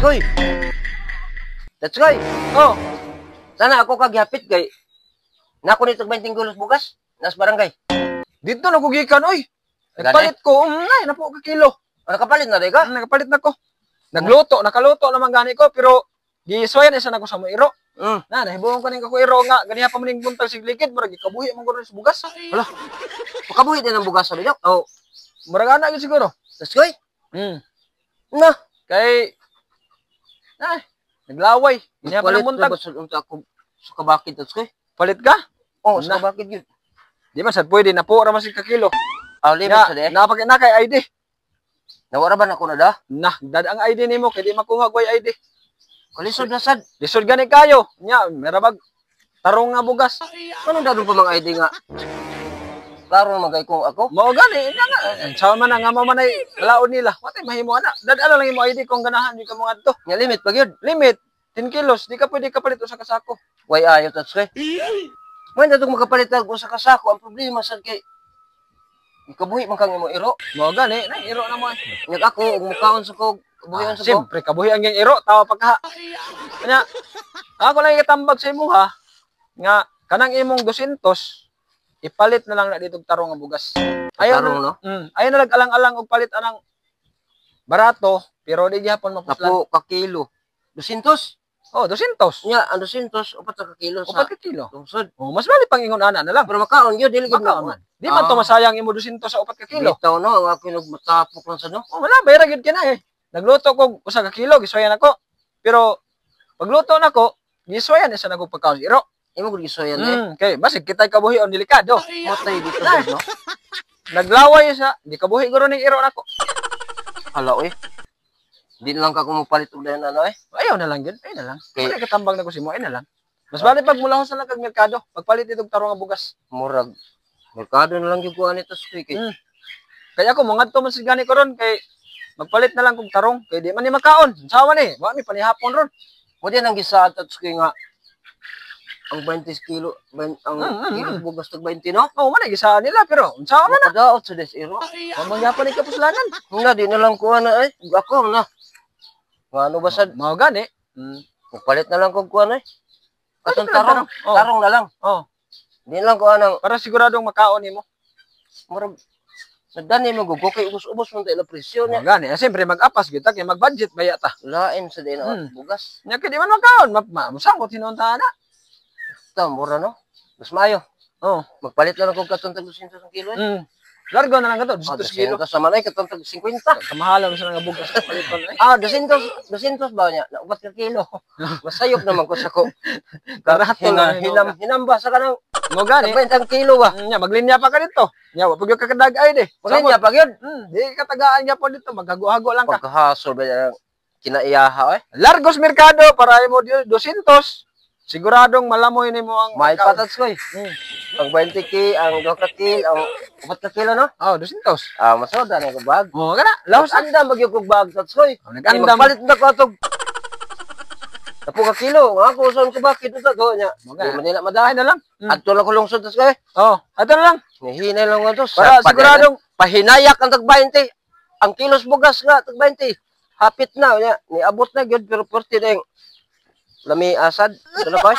Tatskoy. Tatskoy. Oh, Sana ako kagihapit kay nako nito 20 kilos bugas nas barangay. Dito na ko gikan oy. Nagpalit ko, nay, napo ka kilo. Ano, kapalit na day ka? Nagpalit na ko. Nagluto, nakaluto naman gani ko, pero giswayan isa na ko sa mo iro. Na, nahibuon ko ning kako iro nga ganiha pa man ning buntag siglikid, murag gikabuhi man gud sa bugas. Wala. Makabuhi din ang bugas sa bidok. Oh. Murag ana gyud siguro. Tatskoy. Na. Kay ay, naglaway. Ganiha pa Palit ng buntag. na ba sa unta ako sa kabakid, Tatskoy? Palit ka? Oh, sa Na. kabakid gyud. Di man sad pwede na po ra man sig ka kilo. Ah, limit Ya, sa de. napag na kay ID. Nawara ba na ko na da? Na, dad ang ID nimo kay di makuha gway ID. Kalisod na sad. Lisod gani kayo. Nya, merabag tarong nga bugas. Ano dadong pa mga ID nga? Klaro naman kay kung ako. Mao gani, nya nga. Sa man na nga mao man ay laon nila. Watay mahimo ana. Dad ala lang imo ID kung ganahan di ka mo ngadto. Nga limit pa gyud. Limit 10 kilos, di ka pwede kapalit usa ka sako. Way ayo, Tatskoy. Man dadong makapalit og usa ka sako, ang problema sad kay ikabuhi man kang imo iro. Mao gani, na iro na mo. Eh. Nya ako og mukaon sa ko, kabuhi Ah, sa ko. siyempre, kabuhi ang iyang iro, tawa pa ka. Kanya, ako lang ikatambag sa imo ha, nga kanang imong 200, ipalit na lang na dito og tarong nga bugas. Ayaw Tarong, na, no? Ayaw na lang alang-alang og palit anang barato, pero di gihapon mapuslan. Napo ka kilo. 200. Oh, 200. Nya ang 200 upat ka kilo sa Upat ka kilo. lungsod. Oh, mas bali pang ingon ana na lang. Pero makaon gyud, dili gyud Makaon man. Di man Ah. to masayang imo 200 sa upat ka kilo. Bitaw no, ang ako nagmatapok lang sa no. Oh, wala, bayra gyud ka na eh. Nagluto ko usa ka kilo, giswayan ako. Pero pagluto nako, giswayan isa na ko pagkaon iro. Imo gud gisoyan eh. Kay basig kitay kabuhi on delikado. Matay dito gud no. Naglaway sa, di kabuhi guro ning iro nako. Hala oy. Di na lang ka kung mopalit og dayon ano eh. Ayaw na lang gyud, ayaw na lang. Kay- Wala katambang na ko simo, ayaw na lang. Mas bali pag mulahos na lang kag merkado, pagpalit itong tarong nga bugas. Murag merkado na lang gyud ko ani Tatskoy kay. Kaya ako mangadto man sig gani ko ron kay magpalit na lang kog tarong kay di man ni makaon. Sawa ni, wa mi panihapon ron. Mo din ang gisaad, Tatskoy, nga ang 20 kilo, ang kilo bugas tag 20 no. Oh, man ay gisaan nila pero unsa man na. Makadaot sa des iro. Wa man gyapon ni kapuslanan. Nga di na lang ko ana eh. Ako na. Nga ano ba sad Mao gani. Magpalit na lang kog kuan eh. Katong Palit na lang tarong, tarong. Oh. Tarong na lang. Oh, Di na lang ko anang para siguradong makaon nimo. Murag nagdani mo gugo kay ubos-ubos man tayo presyo Mao niya. gani. Ah, siyempre mag-apas gyud ta kay mag-budget baya ta. Lain sa din bugas. Nya kay di man makaon, ma, ma musangkot hinuon ta ana. Ta mura no. Mas maayo. Oh. Magpalit na lang kog katong tag 200 ang kilo eh. Largo na lang kato, Ah, 200 kilo. 200 sama na eh, katong tag 50. Kamahalan mo sa nga bugas paliton eh. Ah, 200, 200 ba niya? Naupat ka kilo. Masayop naman ko sa ko. Barato Hina, lang hinam, hinam ba sa kanang Mo gani. 20 kilo ba? Nya maglinya pa ka dito. Nya wa pag ka kadag-ay de. Maglinya pa gyud. Di ka tagaan gyapon dito, maghago-hago lang ka. Pagkahasol ba yan kinaiyaha eh. Largos merkado para imo 200. Siguradong malamoy nimo ang May pagkaon. patats ko eh. Ang 20 ki, ang 2 ka kil, ang 4 ka kilo no? Oh, 200. Ah, masoda na ko bag. Oh, kana, laos na. Andam magyud kog bag tats ko eh. Oh, nag-andam. Magpalit na ko atog. Napo ka kilo, nga ako saan ko bakit ito go nya. Mga. Di man nila madahay Ay na lang. Adto lang ko lungsod tats ko eh. Oh, ato na lang. Nihinay lang ko to. Para siguradong Pahinayak ang tag 20. Ang kilos bugas nga tag 20. Hapit na nya. Niabot na gyud pero 40 na yung lami asad. Ito na ko eh.